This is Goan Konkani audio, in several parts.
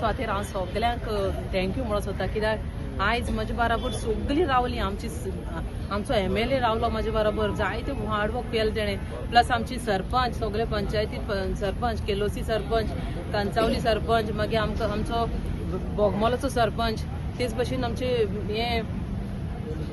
सुवातेर हांव सगल्यांक thank you म्हणूंक सोदता, कित्याक आयज म्हजे बराबर सगलीं रावलीं. आमची आमचो एमएलए रावलो म्हजे बराबर, जायते हार्डवर्क केलें तेणें. प्लस आमची सरपंच, सगळे पंचायती सरपंच, केलोसी सरपंच, कंचावली सरपंच, मागीर आमकां आमचो बोगमोलाचो सरपंच, तेच भशेन आमचे हे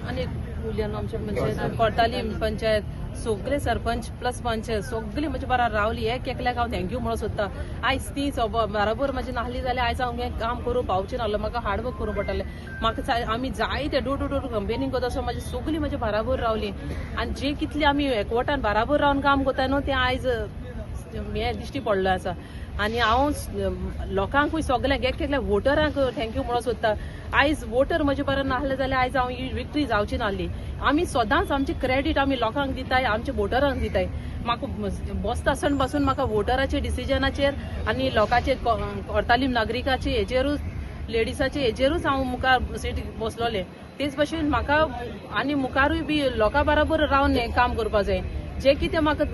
आनी उलयन आमचे पंचायत, कोर्ताली पंचायत, सगळे सरपंच प्लस पंचायत सगळी म्हजे बराबर रावली. एक एकल्याक हांव thank you म्हणूंक सोदता. आयज ती बराबर म्हजी नासली जाल्यार आयज हांव हें काम करूंक पावचें नासलो. म्हाका हार्डवर्क करूंक पडटलें. म्हाका आमी जायते डोर टू डोर कंपेनींग करता आसतना म्हाजी सगळीं म्हजे बराबर रावली आनी जे कितले आमी एकवटान बराबर रावन काम करता न्हू, तें आयज हें दिश्टी पडलो आसा. आनी हांव लोकांकूय सगल्यांक, एक एकल्या वोटरांक thank you म्हणूंक सोदता. आयज वोटर म्हजे बरोबर नासले जाल्यार आयज हांव ही विक्ट्री जावची नासली. आमी सदांच आमचे क्रेडीट आमी लोकांक दिताय, आमच्या वोटरांक दिताय. म्हाका बसता आसतना पासून म्हाका वोटराचे डिसिजनाचेर आनी लोकांचे, कोर्तालीम नागरिकाचे हेजेरूच, लेडिसाचे हेजेरूच हांव मुखार सीट बसलोलें. तेच भशेन म्हाका आनी मुखारूय बी लोकां बराबर रावन हें काम करपा जाय. जें कितें म्हाका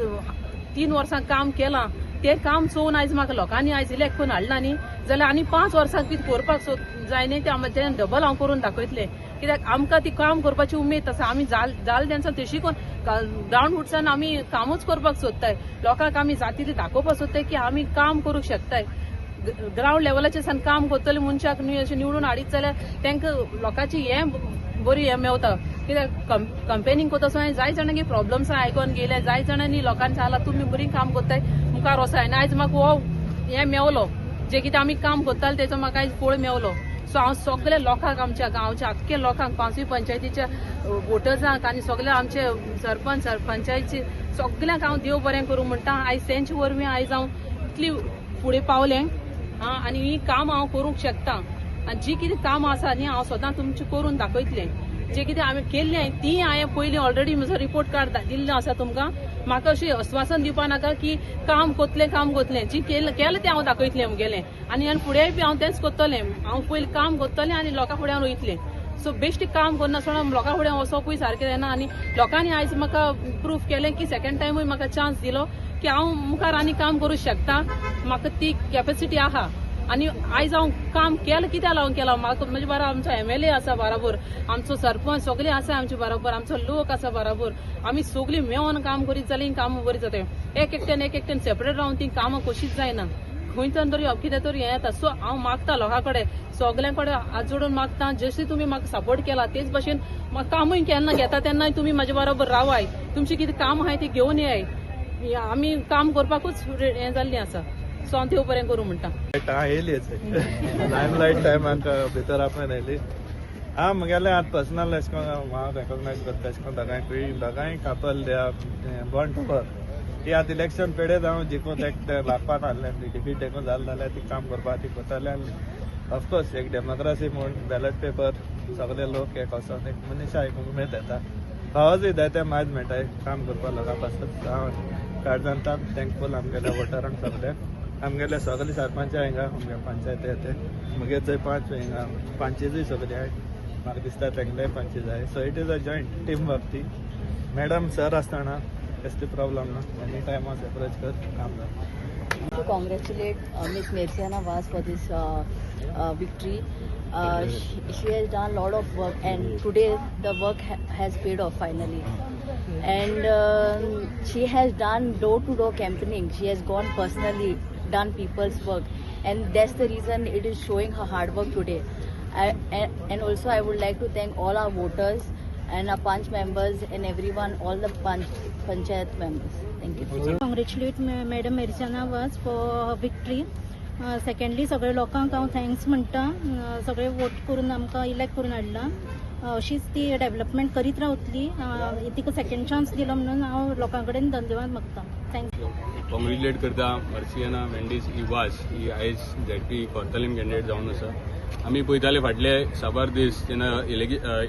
3 वर्सां काम केलां, तें काम चोवन आयज म्हाका लोकांनी आयज इलेक्ट करून हाडलां न्ही, जाल्यार आनी 5 वर्सां कितें करपाक जाय न्ही, तें तें डबल हांव करून दाखयतलें. कित्याक आमकां ती काम करपाची उमेद आसा. आमी जाल जाल तेन्ना तशी करून ग्रावंड वुड्सान आमी कामूच करपाक सोदताय. लोकांक आमी जाती दाखोवपाक सोदताय की आमी काम करूंक शकताय. ग्रावंड लेवलाचेर सान काम करतले मनशाक न्हय अशें निवडून हाडीत जाल्यार तांकां लोकांची हें बरी हें मेवता. कित्याक कंपेनींग करता आसतना जाय जाणांनी प्रॉब्लम्स आयकोन गेले, जाय जाणांनी लोकांनी सांगलां, तुमी बरी काम करताय, मुखार वचाय. आनी आयज म्हाका हो हें मेवलो, जें कितें आमी काम करताले तेचो म्हाका आयज फळ मेवलो. सो हांव सगल्या लोकांक, आमच्या गांवच्या आख्ख्या लोकांक, पांचूय पंचायतीच्या वोटर्सांक आनी सगल्या आमचे सरपंच, पंचायती, सगल्यांक हांव देव बरें करूं म्हणटा. आयज तेंचे वरवीं आयज हांव इतली फुडें पावलें आं आनी ही काम हांव करूंक शकता. आनी जी कितें कामां आसा न्ही, हांव सदां तुमचें करून दाखयतलें. जें कितें हांवें केल्लें ती हांवें पयलीं ऑलरेडी म्हजो रिपोर्ट कार्ड दिल्लो आसा तुमकां. म्हाका अशें आस्वासन दिवपा नाका की काम कोतलें, काम कोतलें. जी केलें केलें तें हांव दाखयतलें म्हगेलें आनी आनी फुडें बी हांव तेंच करतलें. हांव पयलीं काम करतलें आनी लोकां फुडें हांव वयतलें. सो बेश्टें काम करनासतना लोकां फुडें वचपूय सारकें जायना. आनी लोकांनी आयज म्हाका प्रूफ केलें की सेकंड टायमूय म्हाका चान्स दिलो की हांव मुखार आनी काम करूंक शकता, म्हाका ती कॅपेसिटी आहा. आनी आयज हांव काम केलें कित्याक लागून केलां? म्हाका म्हजे बरोबर आमचो एमएलए आसा बराबर, आमचो सरपंच सगळे आसा आमचे बरोबर, आमचो लोक आसा बराबर. आमी सगळीं मेळोन काम करीत जाल्यार ही कामां बरीं जाता. एक एकट्यान, एक एकट्यान सेपरेट रावन ती कामां कशींच जायना. खंयच्यान तरी कितें तरी हें येता. सो हांव मागता लोकां कडेन, सगल्यां कडेन हात जोडून मागता, जशें तुमी म्हाका सपोर्ट केला तेच भशेन म्हाका कामूय केन्ना घेता तेन्नाय तुमी म्हाजे बरोबर रावाय. तुमचें कितें काम आहाय ती घेवन येयाय. आमी काम करपाकूच हें जाल्लीं आसा. सो हांव देव बरें करूं म्हणटा. हा, येयलीच लायम लायट टायमाक भितर आपण येयली. हा, म्हगेलें आतां पर्सनल अशें करून हांव रेकॉग्नायज करता अशें करून दोगांयकूय. दोगांय couple, they are born to work. ती आतां इलेक्शन पेडेच हांव जिखून एक ते लागपा नासलें, डिफीट देखून जालें जाल्यार ती काम करपा ती करताले. आनी ऑफकोर्स एक डेमोक्रेसी म्हूण बॅलट पेपर सगळे लोक एक वचोन एक मनीस एक उमेद येता, फावजूय जायते मायज मेळटाय काम करपा लोकां पासत. हांव काळजान थँकफूल आमगेल्या वोटरांक सगळ्यांक. आमगेले सगळे सरपंच हिंगा आमगे पंचायती ते म्हगे जंय पांच हिंगा पंचेजूय सगळे आहाय, म्हाका दिसता तेंगले पंच जाय. So it is a joint team work. ती मॅडम सर आसतना कसली प्रॉब्लम ना, एनी टायम हांव एप्रोच कर, काम जाता. To congratulate Miss Merciana Vaz for this victory. She has done a lot of work, and today the work has paid off finally. And she has done door-to-door campaigning. She has gone personally, done people's work, and that's the reason it is showing her hard work today. And also, I would like to thank all our voters and our Panch members and everyone, all the Panchayat members. Thank you. Congratulate Madam Merciana Vaz for victory. Secondly, सगळे लोकांक हांव thanks म्हणटा, सगळे वोट करून आमकां इलेक्ट करून हाडला. अशीच ती डेव्हलपमेंट करीत रावतली. तिका सेकंड चान्स दिलो म्हणून हांव लोकां कडेन धन्यवाद मागता. Thanks. Congratulate करता Marciana Mendes he was he आयज झेडपी कोर्तालीम कॅन्डिडेट जावन आसा. आमी पळयताले फाटले साबार दीस, जेन्ना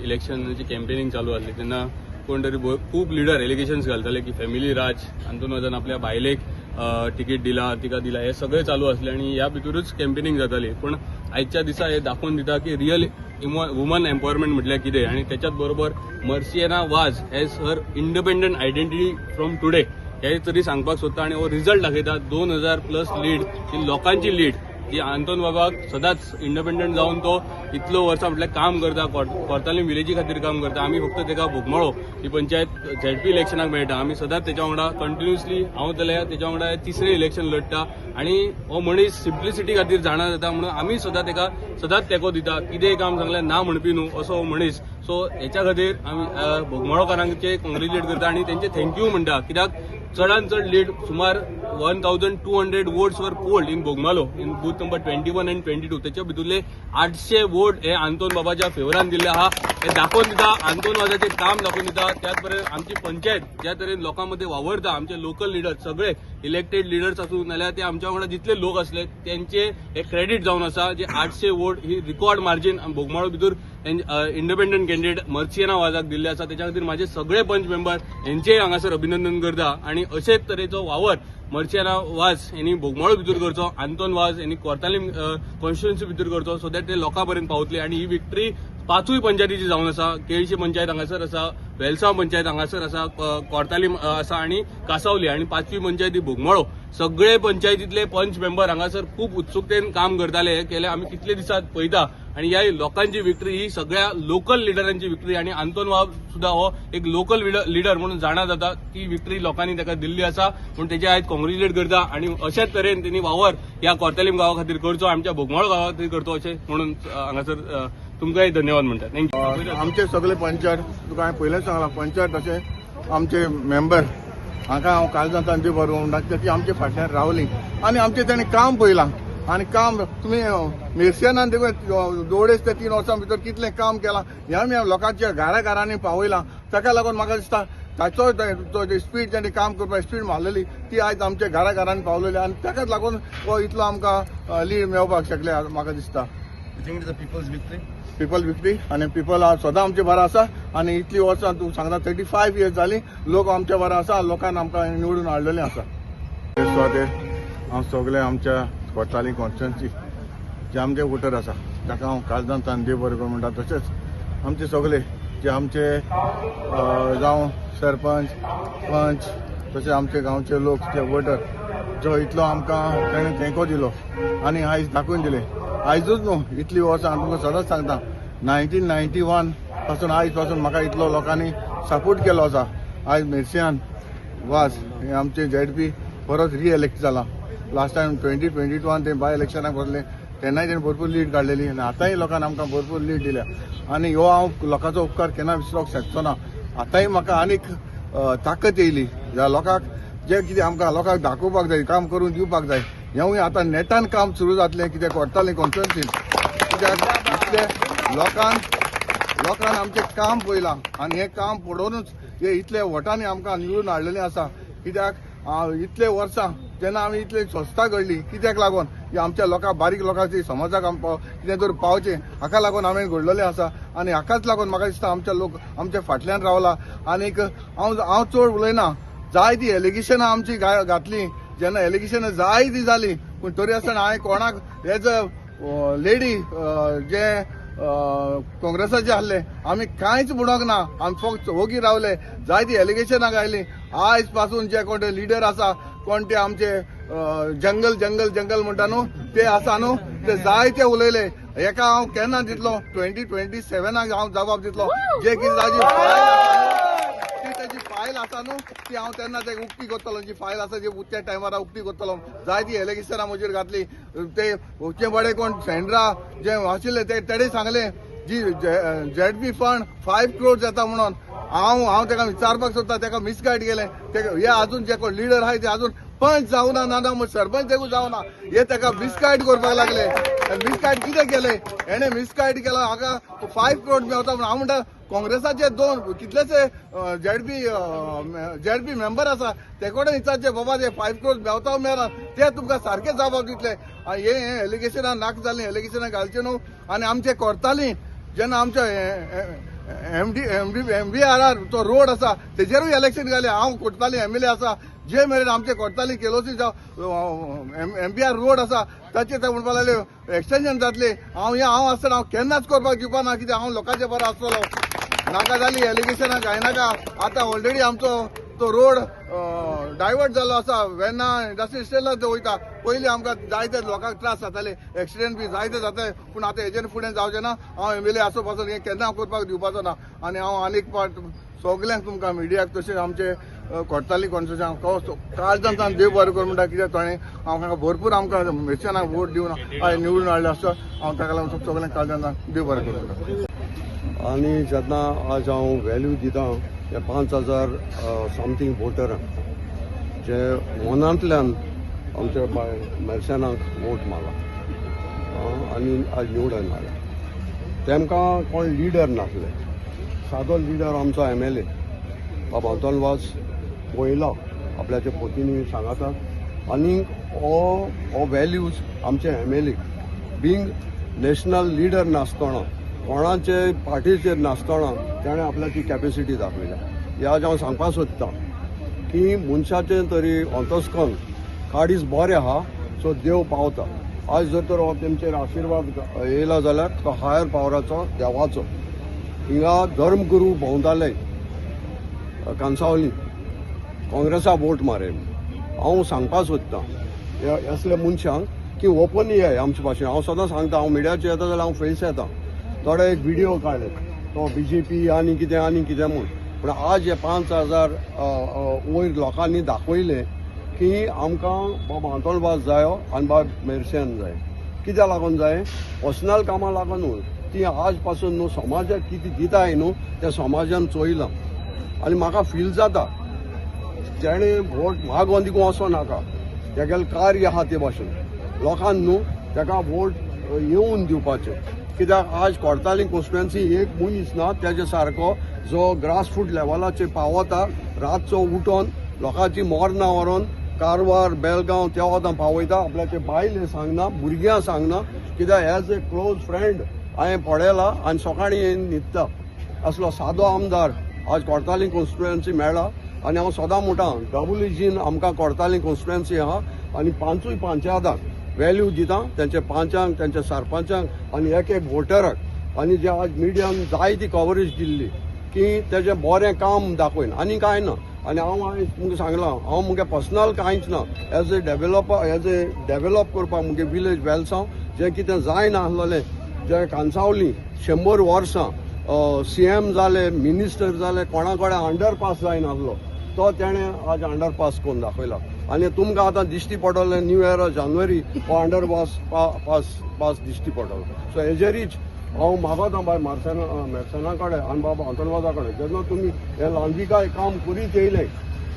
इलेक्शनाची कॅम्पेनिंग चालू आसली तेन्ना कोण तरी खूब लिडर एलिगेशन्स घालताले की फॅमिली राज, हातून वचून आपल्या बायलेक तिकीट दिला, तिका दिला, हे सगळें चालू आसलें आनी ह्या भितरूच कॅम्पेनिंग जाताली. पूण आयच्या दिसा हे दाखोवन दिता की रियल वुमन एम्पावरमेंट म्हटल्यार कितें. आनी त्याच्याच बरोबर Merciana Vaz has her independent identity from today हे तरी सांगपाक सोदता. आनी हो रिजल्ट दाखयता, 2000 प्लस लीड ही लोकांची लीड. जी आंतोन बाबाक सदांच इंडिपेंडंट जावन तो इतलो वर्सां म्हटल्यार काम करता, कोर्तालीम विलेजी खातीर काम करता. आमी फक्त तेका बोगमाळो ही पंचायत झेडपी इलेक्शनाक मेळटा. आमी सदांच तेच्या वांगडा कंटिन्युअसली, हांव जाल्यार तेच्या वांगडा तिसरें इलेक्शन लढटा आनी हो मनीस सिम्प्लिसिटी खातीर जाणा जाता म्हणून आमी सदां तेका सदांच तेंको दिता. कितेंय काम सांगल्यार ना म्हणपी न्हू असो हो मनीस. सो हेच्या खातीर आमी बोगमाळोकारांचे कॉंग्रेच्युलेट करता आनी तेंचे thank you म्हणटा, कित्याक चडान चड लीड सुमार 1200 votes were polled in Bogmalo in booth number 21 and 22. त्याच्या भितुरले 800 वोट हे आंतोन बाबाच्या फेवरान दिल्ले आहा. हे दाखोवन दिता, आंतोन वाजाचें काम दाखोवन दिता. त्याच बरोबर आमची पंचायत ज्या तरेन लोकां मदें वावरता, आमचे लोकल लिडर सगळे इलेक्टेड लिडर्स आसूं नाल्यार ते आमच्या वांगडा जितले लोक आसले तेंचे हे क्रेडीट जावन आसा जे 800 वोट ही रिकॉर्ड मार्जीन बोगमाळो भितर इंडिपेंडंट कॅन्डिडेट मर्सियाना वाजाक दिल्ले आसा. तेच्या खातीर माझे सगळे पंच मेंबर हेंचेय हांगासर अभिनंदन करता आनी अशेच तरेचो वावर मर्सियाना वाज यांनी बोगमाळो भितर करचो, आंतोन वाज यांनी कोर्तालीम कॉन्स्टिट्युएन्सी भितर करचो, सो that ते लोकां पर्यंत पावतले. आनी ही विक्ट्री पांचूय पंचायतीची जावन आसा. केळशी पंचायत हांगासर आसा, वेलसांव पंचायत हांगासर आसा, कोर्तालीम आसा आनी कासावली आनी पांचवी पंचायत ही बोगमाळो. सगळे पंचायतीतले पंच मेंबर हांगासर खूब उत्सुकतेन काम करताले. हे केले आमी कितले दिसात पळयता आनी ह्या लोकांची विक्ट्री ही सगळ्या लोकल लिडरांची विक्ट्री आनी आंतोन वाज सुद्धा हो एक लोकल लिडर म्हणून जाणा जाता. ती विक्ट्री लोकांनी ताका दिल्ली आसा म्हूण तेजे आयज कॉंग्रेच्युलेट करता आनी अशेच तरेन तेणी वावर ह्या कोर्तालीम गांवा खातीर करचो, आमच्या बोगमाळो गांवा खातीर करचो अशें म्हणून हांगासर तुमकांय धन्यवाद म्हणटा. Thank you. आमचे सगळे पंचायत, तुका हांवें पयलेंच सांगलां, पंचायत तशें आमचे मेंबर हांकां हांव काळजांत देव बरो म्हणटा ती आमचे फाटल्यान रावली आनी आमचें तेणें काम पळयलां. आनी काम तुमी मिरसियानान देखून दोडेच ते 3 वर्सां भितर कितलें काम केलां हें आमी लोकांच्या घरा घरांनी पावयलां. ताका लागून म्हाका दिसता ताचो तो स्पीड, तेणी काम करपाक स्पीड मारलेली ती आयज आमच्या घरा घरांनी पावलेली आनी ताकाच लागून हो इतलो आमकां लीड मेळपाक शकले म्हाका दिसता. You think it is a people's victory? People victory आनी पिपल सदां आमचे बरो आसा आनी इतली वर्सां तूं सांगता, 35 इयर्स जाली, लोक आमच्या बरो आसा, लोकान आमकां निवडून हाडलेले आसा. सुवातेर हांव सगळे आमच्या कोर्ताली कॉन्स्टिट्युएन्सी जे आमचे वोटर आसा ताका हांव काळजांत देव बरें करूं म्हणटा. तशेंच आमचे सगळे जे आमचे जावं सरपंच, पंच, तशें आमचे गांवचे लोक जे वोटर जो इतलो आमकां ताणें तेंको दिलो आनी आयज दाखोवन दिलें. आयजूच न्हू, इतली वर्सां हांव तुमकां सदांच सांगता, 1991 पासून आयज पासून म्हाका इतलो लोकांनी सपोर्ट केलो आसा. आयज मिरसियान वास हे आमचे झेडपी परत रिएलेक्ट जाला. लास्ट टायम 2022 ते बाय इलेक्शनाक बसले तेन्नाय तेणी भरपूर लीड काडलेली आनी आतांय लोकांनी आमकां भरपूर लीड दिल्या आनी ह्यो हांव लोकांचो उपकार केन्ना विसरोंक शकचो ना. आतांय म्हाका आनीक ताकद येयली ह्या लोकांक जे कितें आमकां लोकांक दाखोवपाक जाय, काम करून दिवपाक जाय. हेंवूय आतां नेटान काम सुरू जातलें कित्याक कोर्तालें कॉन्स्टिट्युएन्सीन, कित्याक इतले लोकांन आमचें काम पळयलां आनी हें काम पळोवनूच हे इतले वोटांनी आमकां निवडून हाडलेलें आसा. कित्याक इतले वर्सां जेन्ना आमी इतली संस्था घडली कित्याक लागून ही आमच्या लोकांक, बारीक लोकांची समाजाक आम कितें तरी पावचें हाका लागून हांवें घडलेलें आसा आनी हाकाच लागून म्हाका दिसता आमचे लोक आमच्या फाटल्यान रावला. आनीक हांव चड उलयना. जाय ती एलिगेशनां आमची घातली जेन्ना, एलिगेशनां जाय ती जाली, पूण तरी आसतना हांवें कोणाक एज अ लेडी जे काँग्रेसाचे आहले आमी कांयच म्हणूंक ना. आमी फक्त ओगी रावले, जायती एलिगेशनां घायली. आयज पासून जे कोण लिडर आसा, कोण ते आमचे जंगल जंगल जंगल म्हणटा न्हू, ते आसा न्हू, ते जायते उलयले. हेका हांव केन्ना दितलो? 2027 हांव जबाब दितलो. जे कितें ताजी फायल आसा न्हू, ती ताजी फायल आसा न्हू, ती हांव तेन्ना ते उक्ती करतलो. जी फायल आसा जी त्या टायमार उक्ती करतलो. जायती एलिगेशनां म्हजेर घातली. ते उचे बडे कोण सेंड्रा जे आशिल्ले ते तेणे सांगले जी झेडपी फंड 5 क्रोड येता म्हणून. हांव ताका विचारपाक सोदता, ताका मिसगायड केलें ते हे अजून जे कोण लिडर आहाय ते अजून पंच जावना ना ना सरपंच देखून जावना, हे ताका मिसगायड करपाक लागले. मिसगायड कितें केलें हेणे? मिसगायड केला हाका 5 क्रोड मेवता म्हणून. हांव म्हणटा काँग्रेसाचे दोन कितलेशे झेडपी मेंबर आसा, ते कडेन विचारचे, बाबा ते 5 क्रोड मेवता मेळना? ते तुमकां सारके जबाब दितले. आनी हे एलिगेशनां नाका जालीं, एलिगेशनां घालचे न्हू. आनी आमचे करताली जेन्ना आमच्या एमडी एमबीआरआर तो रोड आसा तेजेरूय इलेक्शन घालें. हांव कोर्ताली एमएलए आसा, जे मेरेन आमचे कोर्ताली केलोसी जावं एमबीआर रोड आसा ताचे ते म्हणपाक लागले एक्सटेंशन जातले. हांव हें हांव आसतना हांव केन्नाच करपाक दिवपा ना, कित्याक हांव लोकांचे बरो आसतलो. नाका जाली एलिगेशनां घायनाका. आतां ऑलरेडी आमचो तो तो रोड डायवर्ट जालो आसा. वेर्ना इंडस्ट्री इस्टेटला वयता. पयलीं आमकां जायते लोकांक त्रास जाताले, एक्सिडेंट बी जायते जाताले, पूण आतां हेजेर फुडें जावचें ना. हांव एमएलए आसो पासून हें केन्ना करपाक दिवपाचो ना. आनी हांव आनीक पाट सगल्यांक तुमकां मिडियाक तशेंच आमचे कोडताली कॉन्स्टिट्युशन काळजान देव बरें कर म्हणटा, कित्याक ताणें आमकां भरपूर आमकां मिरसांगाक वोट दिवन हांवें निवडून हाडलें आसा. हांव ताका लागून सगल्यांक काळजान देव बरें कर म्हणटा. आनी जेन्ना आज हांव व्हॅल्यू दिता ते 5000 समथींग वोटरांक जे मनांतल्यान आमच्या बाय मेरसेनाक वोट मारला आनी आज निवडून हाडला. तेमकां कोण लिडर नासले. सादो लिडर आमचो एमएलए बाब आंतोन वाज पळयला आपल्याच्या पोतींनी सांगाता. आनी हो हो व्हॅल्यूज आमचे एमएलए बींग नॅशनल लिडर नासतना, कोणाचे पार्टीचेर नासतना ताणें आपल्याची कॅपेसिटी दाखयल्या. हे आज हांव सांगपाक सोदतां की मनशाचें तरी अंतस्कन काडीस बरें आहा, सो देव पावता. आज जर तर हो तेमचेर आशिर्वाद येयला जाल्यार तो हायर पावराचो देवाचो. हिंगा धर्मगुरू भोंवताले कांसावली, काँग्रेसा वोट मारे. हांव सांगपाक सोदतां असल्या मनशांक की ओपन येय आमचे भाशेन. हांव सदां सांगता, हांव मिडियाचेर येता जाल्यार हांव फेस येता. थोडे एक व्हिडिओ काडले तो बीजेपी आनी कितें आनी कितें म्हूण, पूण आज हे 5000 वयर लोकांनी दाखयलें की आमकां बाब आंतोन वाज जायो आनी बाब मेरसेन जाय. कित्याक लागून जाय? पर्सनल कामां लागून न्हू, ती आज पासून न्हू समाजाक कितें दिताय न्हू तें समाजान चोयलां. आनी म्हाका फील जाता तेणें वोट मागोन दिकून वचो नाका, तेगेलें कार्य आहा ते भाशेन लोकांक न्हू तेका वोट येवन दिवपाचें. कित्याक आज कोडताली कॉन्स्टिट्युएन्सी एक मनीस ना तेजे सारको जो ग्रासफूट लेवलाचेर पावता, रातचो उठोन लोकांची मोरनां व्हरोन कारवार बेलगांव त्या वतां पावयता. आपल्याचे बायले सांगना, भुरग्यां सांगना, कित्याक एज ए क्लोज फ्रेंड हांवें पळयला आनी सकाळीं येवन न्हिदता. असलो सादो आमदार आज कोडताली कॉन्स्टिट्युएन्सी मेळ्ळा. आनी हांव सदां म्हणटा, डबल इंजीन आमकां कोडताली कॉन्स्टिट्युएन्सी आहा आनी पांचूय पंचायतांक व्हॅल्यू दिता, तेंच्या पंचांक, तेंच्या सरपंचांक आनी एक एक वोटराक. आनी जे आज मिडियान जायती कवरेज दिल्ली की तेजें बरें काम दाखयन आनी कांय ना. आनी हांव हांवें तुमकां सांगलां, हांव मुगे पर्सनल कांयच ना, as a developer, as a develop करपाक मुगे विलेज वेलसांव जें कितें जायनासलें, जें कांसावली 100 वर्सां सीएम जाले, मिनिस्टर जाले, कोणा कडेन अंडरपास जायनासलो तो तेणें आज अंडरपास करून दाखयला. आनी तुमकां आतां दिश्टी पडटलें न्यू इयर जानेवारी हो अंडरपास पास पास दिश्टी पडटलो. सो हेजेरीच हांव मागता बाय मार्सेना मेर्सेना कडेन आनी बाबा आंतोन वाजा कडेन, जेन्ना तुमी हें ल्हानविकाय काम करीत येयले,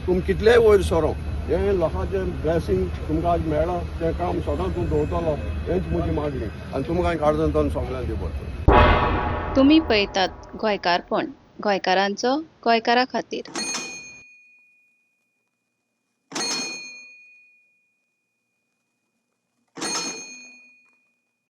तुमी कितलेय वयर सरो, हें लोकांचें ब्लेसींग तुमकां आज मेळ्ळां, तें काम सदांच तूं दवरतलो हेंच म्हजी मागणी. आनी तुमकां काळजांतल्यान सगल्यांक देव बरें करूं. तुमी पळयतात गोंयकारपण, गोंयकारांचो गोंयकारा खातीर.